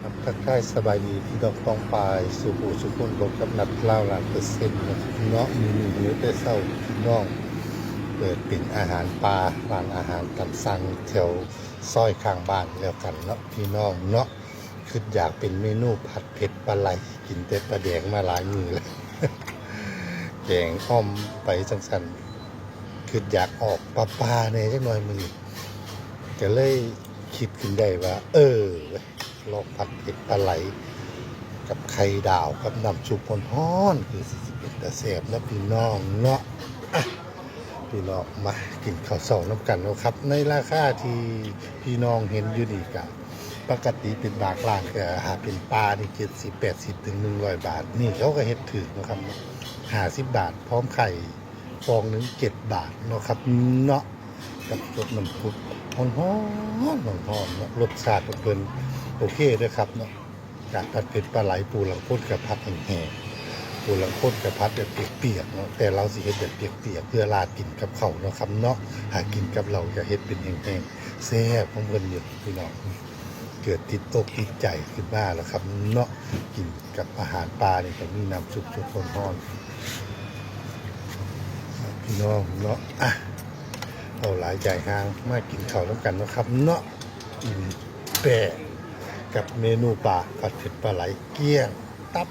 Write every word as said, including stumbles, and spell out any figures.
ครับ ทักทายสบายดีพี่น้องป้องปายสู่ผู้สู่คน พบกับนัดลาวล้านเปอร์เซ็นต์นะครับเนาะ มื้อนี้เฮ็ดแต่เช้าพี่น้อง เปิดเป็นอาหารป่า ร้านอาหารตามสั่งแถวซอยข้างบ้านแล้วกันเนาะพี่น้องเนาะ คิดอยากเป็นเมนูผัดเผ็ดปลาไหล กินแต่ปลาแดกมาหลายมื้อแล้ว แกงอ่อมไปจั่งซั้น คิดอยากออกป่าๆแหน่จักหน่อยมื้อนี้ ก็เลยคิดขึ้นได้ว่า เออ ลองผัดเผ็ดปลาไหล กับไข่ดาว กับน้ำซุปฮ้อนๆ คือสิเป็นตาแซ่บเนาะพี่น้องเนาะ อ่ะ พี่น้องมากินข้าวเช้านำกันเนาะครับ ในราคาที่พี่น้องเห็นอยู่นี่ก็ ปกติเป็นบางร้านก็ หาเป็นปลานี่ เจ็ดสิบ แปดสิบ ถึง หนึ่งร้อยบาท นี่เขาก็เฮ็ดถืกเนาะครับ ห้าสิบบาท พร้อมไข่ฟองหนึ่ง เจ็ดบาทเนาะครับเนาะ กับซดน้ำซุปฮ้อนๆ ฮ้อนๆเนาะ รสชาติของเพิ่นโอเคเด้อครับเนาะ จากผัดเผ็ดปลาไหล ผู้ลางคนก็ผัดแห้งๆ ผู้ลางคนก็ผัดแบบเปียกๆเนาะ แต่ลาวสิเฮ็ดแบบเปียกๆ เพื่อราดกินกับข้าวเนาะครับเนาะ หากินกับเหล้า ก็เฮ็ดเป็นแห้งๆ แซ่บของเพิ่นอยู่พี่น้อง เกิดติดอกติดใจขึ้นมาแล้วครับเนาะ กินกับอาหารป่านี่ก็มีน้ำซุปสดๆฮ้อนๆ พี่น้องเนาะ อ่ะ เอาหลายใจห่างมากินข้าวนำกันเนาะครับเนาะ อิ่มแปะกับเมนูป่าผัดเผ็ดปลาไหล เกี้ยง ตับ